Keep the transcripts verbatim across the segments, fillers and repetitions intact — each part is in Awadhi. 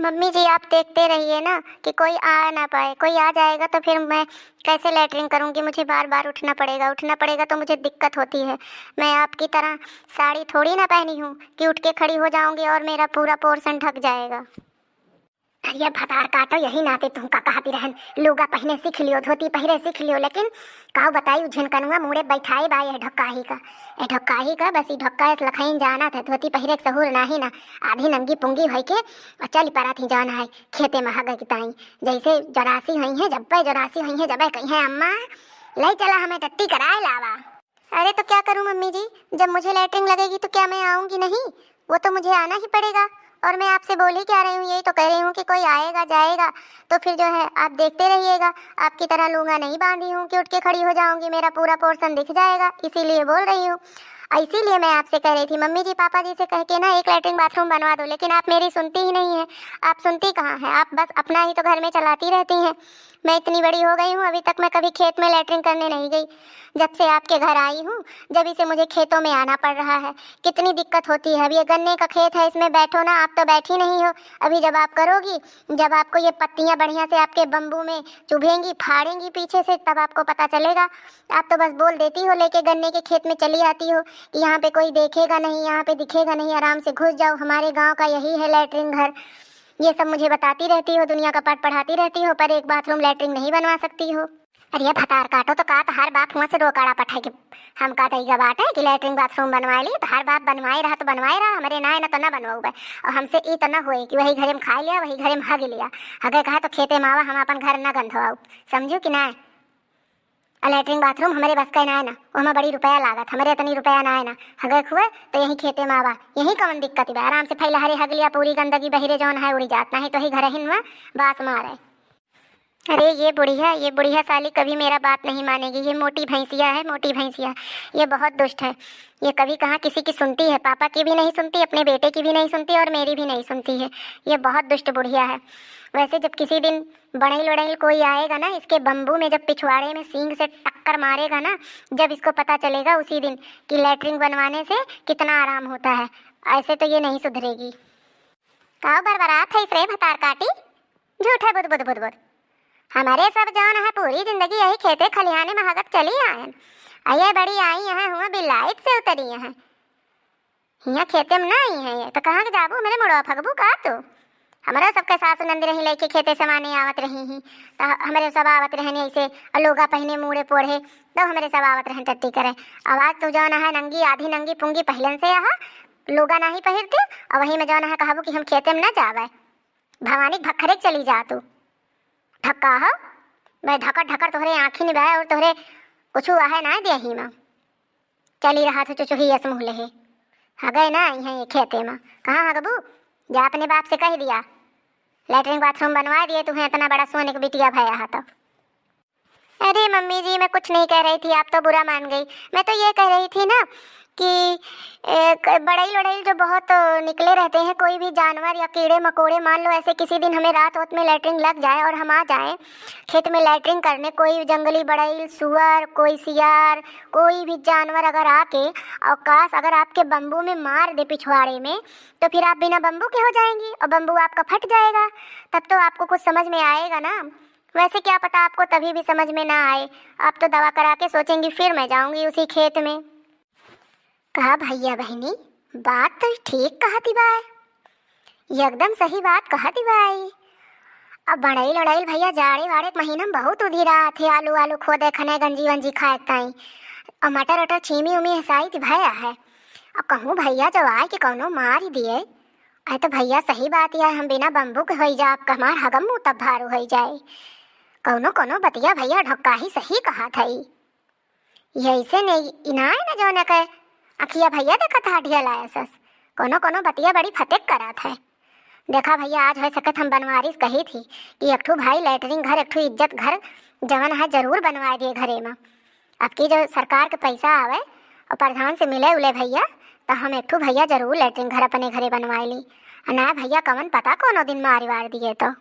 मम्मी जी, आप देखते रहिए ना कि कोई आ ना पाए, कोई आ जाएगा तो फिर मैं कैसे लेटरिन करूँगी? मुझे बार बार उठना पड़ेगा, उठना पड़ेगा तो मुझे दिक्कत होती है। मैं आपकी तरह साड़ी थोड़ी ना पहनी हूँ कि उठ के खड़ी हो जाऊँगी और मेरा पूरा पोर्शन ढक जाएगा। अरे भतार काटो, यही नाते तुमका कहती रहन, लुगा पहिरे सीख लियो, धोती पहिरे सीख लियो, लेकिन काउ बताई, उ झिनकनुआ मूड़े बैठाए बा यह ढक्काही का, ए ढक्काही का, बस ई ढक्का एस लखइन जानत है, धोती पहिरे के सहूर नाही ना, आधी नंगी पुंगी होई के और चली परत ही जौन है खेते में हगे की ताई। जैसे जरासी होई है, जब्बे जरासी होई है, जब्बे कही है, "अम्मा, ले चला हमें टट्टी कराए लावा।" अरे तो क्या करूं मम्मी जी, जब मुझे लेटरिन लगेगी तो क्या मैं आऊंगी नहीं? वो तो मुझे आना ही पड़ेगा। और मैं आपसे बोल ही क्या रही हूँ, यही तो कह रही हूँ कि कोई आएगा जाएगा तो फिर जो है आप देखते रहिएगा, आपकी तरह लूंगा नहीं बांधी हूँ कि उठ के खड़ी हो जाऊंगी, मेरा पूरा पोर्शन दिख जाएगा, इसीलिए बोल रही हूँ। इसीलिए मैं आपसे कह रही थी मम्मी जी, पापा जी से कह के ना एक लेटरिन बाथरूम बनवा दो, लेकिन आप मेरी सुनती ही नहीं है, आप सुनती कहाँ हैं, आप बस अपना ही तो घर में चलाती रहती हैं। मैं इतनी बड़ी हो गई हूँ, अभी तक मैं कभी खेत में लेटरिन करने नहीं गई। जब से आपके घर आई हूँ, जब से मुझे खेतों में आना पड़ रहा है, कितनी दिक्कत होती है। अब ये गन्ने का खेत है, इसमें बैठो ना, आप तो बैठी नहीं हो। अभी जब आप करोगी, जब आपको ये पत्तियाँ बढ़िया से आपके बम्बू में चुभेंगी, फाड़ेंगी पीछे से, तब आपको पता चलेगा। आप तो बस बोल देती हो, लेके गन्ने के खेत में चली आती हो कि यहाँ पे कोई देखेगा नहीं, यहाँ पे दिखेगा नहीं, आराम से घुस जाओ, हमारे गाँव का यही है लेटरिन घर। ये सब मुझे बताती रहती हो, दुनिया का पाठ पढ़ाती रहती हो, पर एक बाथरूम लेटरिन नहीं बनवा सकती हो। अरे भतार काटो, तो का तोहार बाप हुआ से रोकाड़ा पठाए कि हमका तइगा बाटे कि लेटरिन बाथरूम बनवाए ली? तोहार बाप बनवाए रहा तो बनवाए रहा, हमरे ना है ना तो ना बनवाऊ बे। और हमसे ई तो ना होए कि वही घरे में खाए लिया, वही घरे में हग लिया। हगे कहा तो खेते में आवा, हम अपन घर ना गंधवाऊ, समझू कि ना? और लेटरिन बाथरूम हमरे बस का ना है ना, वो हमें बड़ी रुपया लागत, हमरे इतनी रुपया ना है ना। हगे खुए तो यही खेते में आवा, यही कौन दिक्कत बा? आराम से फैला हरे हग लिया, पूरी गंदगी बहिरे जौन है उड़ी जात, नहीं तो ही घर हिन में बास मारे। अरे ये बुढ़िया, ये बुढ़िया साली कभी मेरा बात नहीं मानेगी। ये मोटी भैंसिया है, मोटी भैंसिया। ये बहुत दुष्ट है। ये कभी कहाँ किसी की सुनती है, पापा की भी नहीं सुनती, अपने बेटे की भी नहीं सुनती और मेरी भी नहीं सुनती है। ये बहुत दुष्ट बुढ़िया है। वैसे जब किसी दिन बड़ैल वड़ैल कोई आएगा ना, इसके बम्बू में जब पिछवाड़े में सींग से टक्कर मारेगा ना, जब इसको पता चलेगा उसी दिन कि लेटरिन बनवाने से कितना आराम होता है। ऐसे तो ये नहीं सुधरेगी। काउ बरबरात है रे भतार काटी? झूठे बुद बुद बुद बुद। हमरे सब जौन है पूरी जिंदगी यही खेते खलिहाने में हगत चली आयन। आ ये बड़ी आई हैं हुआ बिलाइत से उतरी हैं। हियाँ खेते में ना आई हैं ये, तो कहाँ के जाबू? हमरे मुड़वा फगबू का तू? हमरे सबके सासु नंद रही लइके खेते से माने आवत रही ही, तो हमरे सब आवत रहन ऐसे, और लुगा पहिने मूड़े पोढ़े, तो हमरे सब आवत रहन टट्टी करे। अब आज तू जौन है नंगी, आधी नंगी पुंगी पहिलन से यहाँ लुगा नाही पहिरती, और वही में जौन है कहबू कि हम खेते में ना जावे। भवानी के भखरे चली जा तू। ढक्का हो, मैं ढकर ढकर तोहरे आँखी निभाए और तोहरे कुछ आहे ना देही में। चली रहा था चुचुही यस मुँह लेहे। हगे ना आई हैं ये खेते में। कहाँ हगबू? जा अपने बाप से कह दिया, लेटरिन बाथरूम बनवा दिए, तुम्हें इतना बड़ा सोने का बिटिया भया है तो। अरे मम्मी जी, मैं कुछ नहीं कह रही थी, आप तो बुरा मान गई। मैं तो ये कह रही थी ना कि, ए, क-, बड़ैल वड़ैल जो बहुत, अ, निकले रहते हैं, कोई भी जानवर या कीड़े मकोड़े, मान लो ऐसे किसी दिन हमें रात वोत में लेटरिन लग जाए और हम आ जाएं खेत में लेटरिन करने, कोई जंगली बड़ैल, सुअर, कोई सियार, कोई भी जानवर अगर आके, और काश अगर आपके बम्बू में मार दे पिछवाड़े में, तो फिर आप बिना बम्बू के हो जाएंगी और बम्बू आपका फट जाएगा, तब तो आपको कुछ समझ में आएगा ना। वैसे क्या पता आपको तभी भी समझ में ना आए, आप तो दवा करा के सोचेंगी फिर मैं जाऊंगी उसी खेत में। कहा भैया बहिनी, बात तो ठीक कहती बाय, एकदम सही बात कहती बाय। अब बड़ैल उड़ैल भैया जाड़े वाड़े के महीना में बहुत उधिरा आथे, आलू आलू खोदे खने गंजी वंजी खाए ताई, और मटर उटर छीमी उमी हसाई थी भया है। अब कहूँ भैया जब आए कि कौनो मार ही दिए, अरे तो भैया सही बात है, हम बिना बम्बू के होई जा, आपका हमार हगम मुँह तब भारू होई जाए। कौनो कौनो बतिया भैया ढक्का ही सही कहा था ई। यही से नहीं इनाए न जो न कहे, अखिया भैया देखा था ढिया लाया सस। कौनो कौनो बतिया बड़ी फतेक करा था। देखा भैया, आज हो सकत हम बनवारिस कही थी कि एक ठो भाई लेटरिन घर, एक ठो इज्जत घर जवन है जरूर बनवा दिए घरे में। अब की जो सरकार के पैसा आवे और प्रधान से मिले उले भैया, तो हम एक ठो भैया जरूर लेटरिन घर अपने घरे बनवाए ली। आ ना भैया, कवन पता कोनो दिन मारी वार दिए तो।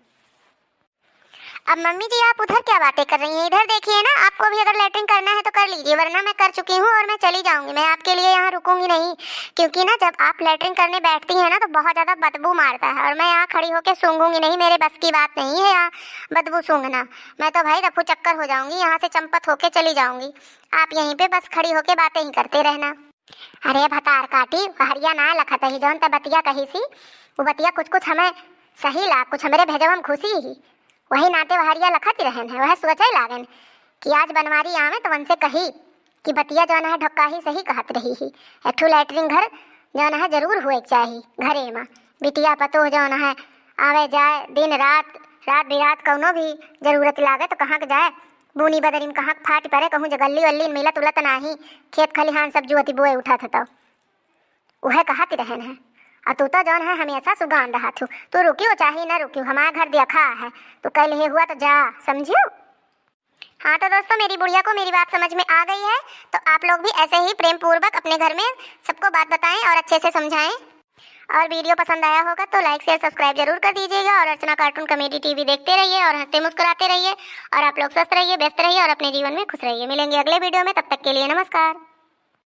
अब मम्मी जी, आप उधर क्या बातें कर रही हैं? इधर देखिए ना, आपको भी अगर लेटरिन करना है तो कर लीजिए, वरना मैं कर चुकी हूँ और मैं चली जाऊँगी। मैं आपके लिए यहाँ रुकूँगी नहीं, क्योंकि ना, जब आप लेटरिन करने बैठती हैं ना, तो बहुत ज़्यादा बदबू मारता है और मैं यहाँ खड़ी होके सूंघूंगी नहीं। मेरे बस की बात नहीं है यहाँ बदबू सूंघना। मैं तो भाई रफू चक्कर हो जाऊँगी, यहाँ से चंपत होके चली जाऊँगी। आप यहीं पे बस खड़ी होके बातें ही करते रहना। अरे भतार काटी, वहरिया ना लखत ही, जौन त बतिया कही सी, वो बतिया कुछ कुछ हमें सही लाग, कुछ हमरे भेजवा में खुशी ही। वही नाते वहरिया लखत ही रहन है, वह सोचे लागन कि आज बनवारी आवे तो उनसे कही कि बतिया जौन है ढक्का ही सही कहत रही ही। एक ठो लेटरिन घर जौन है जरूर हुए के चाही घरे में। बिटिया पतोह जौन है आवे जाए दिन रात, रात बिरात कौनो भी जरूरत लागे तो कहाँ के जाए, बूनी बदरी में कहाँ के फाट पड़े, कहूँ जे गल्ली वल्ली में मिलत उलत नाही, खेत खलिहान सब जुअती बोए उठत है तो उहे कहत रहन है। और तू तो जौन है हमेशा सुगान रहत हूँ, तू रुकियो चाहे न रुकियो, हमारे घर देखा है, तू कह लिहे हुआ तो जा, समझियो। हाँ तो दोस्तों, मेरी बुढ़िया को मेरी बात समझ में आ गई है, तो आप लोग भी ऐसे ही प्रेम पूर्वक अपने घर में सबको बात बताएं और अच्छे से समझाएं। और वीडियो पसंद आया होगा तो लाइक शेयर सब्सक्राइब जरूर कर दीजिएगा। और अर्चना कार्टून कॉमेडी टीवी देखते रहिए और हंसते मुस्कुराते रहिए। और आप लोग स्वस्थ रहिए, व्यस्त रहिए और अपने जीवन में खुश रहिए। मिलेंगे अगले वीडियो में, तब तक के लिए नमस्कार।